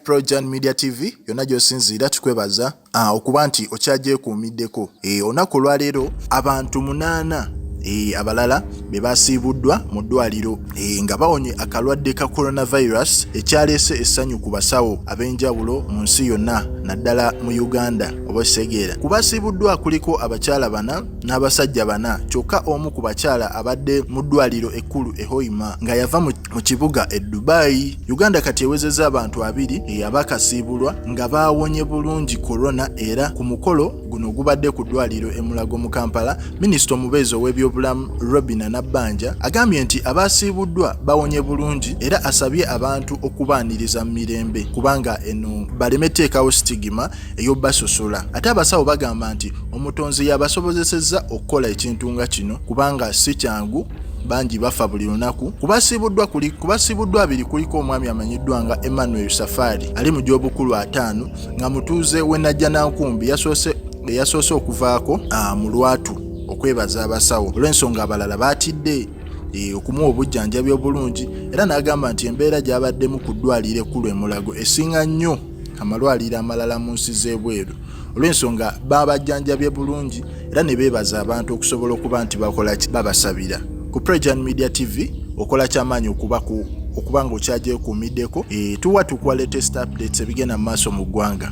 Projan Media TV yonna gy'osinziira tukwebaza okuba nti okyagyekuumiddeko. Olunaku olwaleero abantu 8 abalala be basiibuddwa mu ddwaliro nga bawonye akalwadde ka coronavirus, ekyaleese essanyu ku basawo ab'enjawulo mu nsi yonna, naddala mu Uganda, oba okitegeera. Ku basiibuddwa kuliko abakyala 4 n'abasajja 4, kyokka omu ku bakyala abadde mu ddwaliro ekkulu e Hoima nga yava mu kibuga e Dubai. Uganda kati ewezezza abantu 20 abakasiibulwa nga baawonye bulungi corona, era ku mukolo guno gubadde ku ddwaliro e Mulago mu Kampala, minisita omubeezi ow'ebyobulamu Robina Nabbanja agambye nti abasiibuddwa bawonye bulungi, era asabye abantu okubaaniriza mu mirembe kubanga eno baleme teekawo stigma ey'obasosola. Ate abasawo bagamba nti omutonzi yabasobozesezza okukola ekintu nga kino kubanga si kyangu, bangi bafa buli lunaku. Kubasiibuddwa 2 kuliko omwami amanyiddwa nga Emmanuel Safari ali mu gy'obukulu 50 nga mutuuze w'e Najjanankumbi, yasoose okuvaako mu lwatu okwebaza abasawo olw'ensonga abalala baatidde okumuwa obujjanjabi obulungi, era n'agamba nti embeera gy'abaddemu ku ddwaliro ekkulu e Mulago esinga nnyo amalwaliro amalala mu nsi z'ebweru olw'ensonga babajjanjabye bulungi, era ne beebaza abantu okusobola okuba nti bakola ki, babasabira. Ku Prejan Media TV okola kyamaanyi okuba nga okyagyekuumiddeko, tuwa tukuwa latest updates ebigenda mu maaso mu ggwanga.